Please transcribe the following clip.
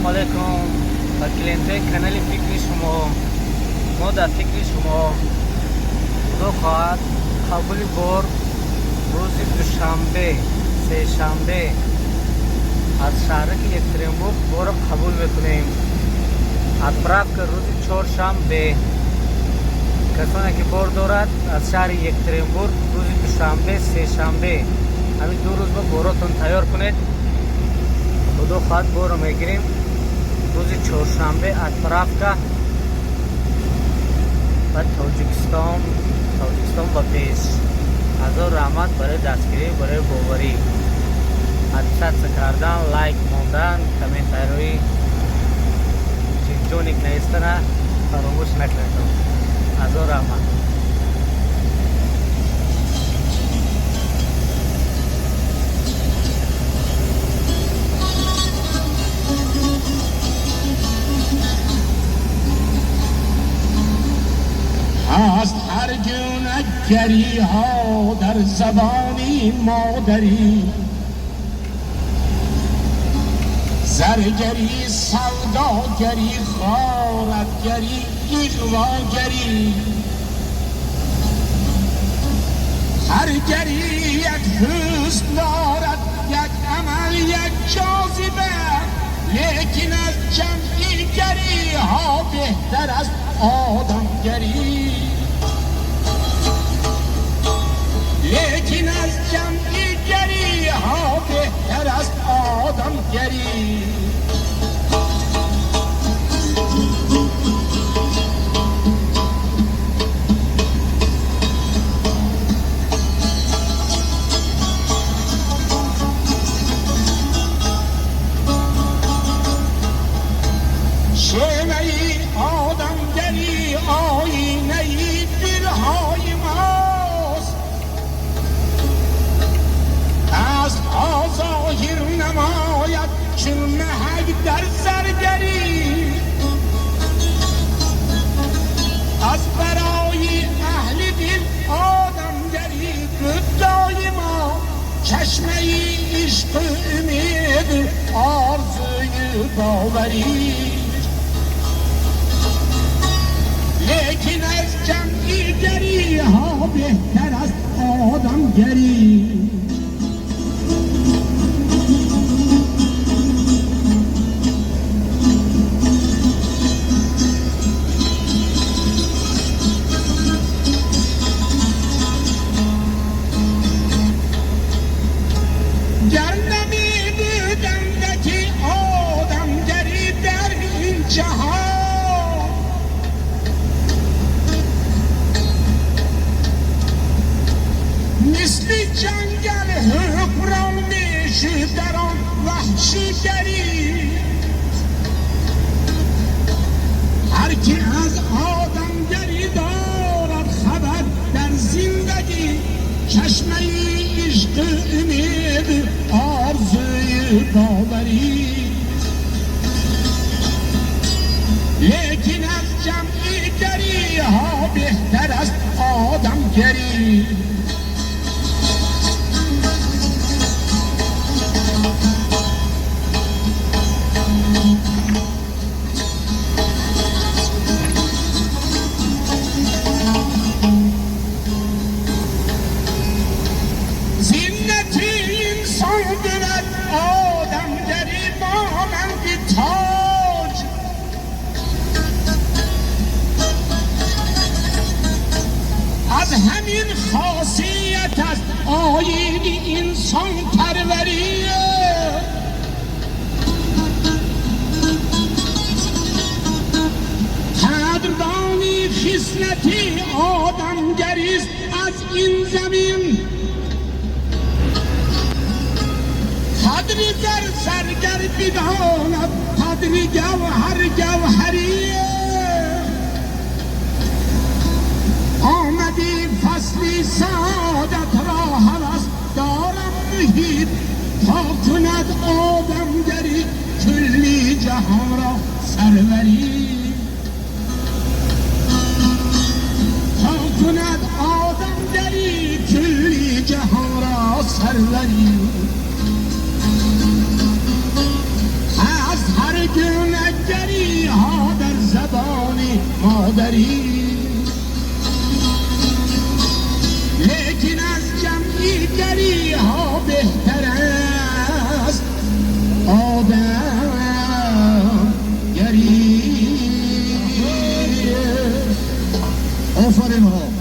Алейкум ба клиентҳои канали «Фикри шумо». Мо дар фикри шумо. Худо хоҳад, қабули бор рӯзи душанбе, сешанбе аз шаҳраки Екатеринбург борро қабул мекунем. Отправка рӯзи чоршанбе. Касоне ки бор дорад аз шаҳри Екатеринбург, рӯзи душанбе, сешанбе, ҳамин 2 рӯз ба боротон тайёр кунед. Худо хоҳад, борро мегирем рӯзи чоршанбе, отправка ба Тоҷикистон. Тоҷикистон ба пеш! Ҳазор раҳмат барои дастгирӣ, барои боварӣ, подписаться кардан, лайк мондан, комментарий ҷоник навистана фаромӯш накунед. Ҳазор раҳмат. هست هر گونه گری ها در زبانی مادری: زرگری، سوداگری، غارتگری، اغواگری. هر گری یک حسن دارد، یک عمل، یک جاذبه، لیکن از جمعی گری ها بهتر است آدمگری، لیکن از جمعی گری ها بهتر است آدمگری. شیوه آدمگری آینه دلهای ماست، از ظاهر نماید چون محک در زرگری. از برای اهل دل آدمگری بود ما چشمه عشق، امید، آرزوی باوری، لیکن از جمعی گری ها بهتر است آدمگری. گر نمی بودند که آدمگری در این جهان، مثل جنگل حکمران میشد در آن وحشیگری. هر کی از آدمگری دارد خبر در زندگی، چشمه عشق، امید، آرزوی باوری، لیکن از جمعی گری ها بهتر است آدمگری. زینت انسان بود آدمگری مانند تاج، از همین خاصیت است آیین انسان پروری. قدردانی خصلتی آدمگریست از این زمین، قدر زر زرگر بداند قدر گوهر گوهری. آمدی فصلی سعادت را هوس دارم محیط، تا کند آدمگری کلی جهان را سروری، تا کند آدمگری کلی جهان را سروری. از هر گونه модарӣ, лекин аз ҷамъигариҳо беҳтар аст одамгарӣ. Офаринҳо.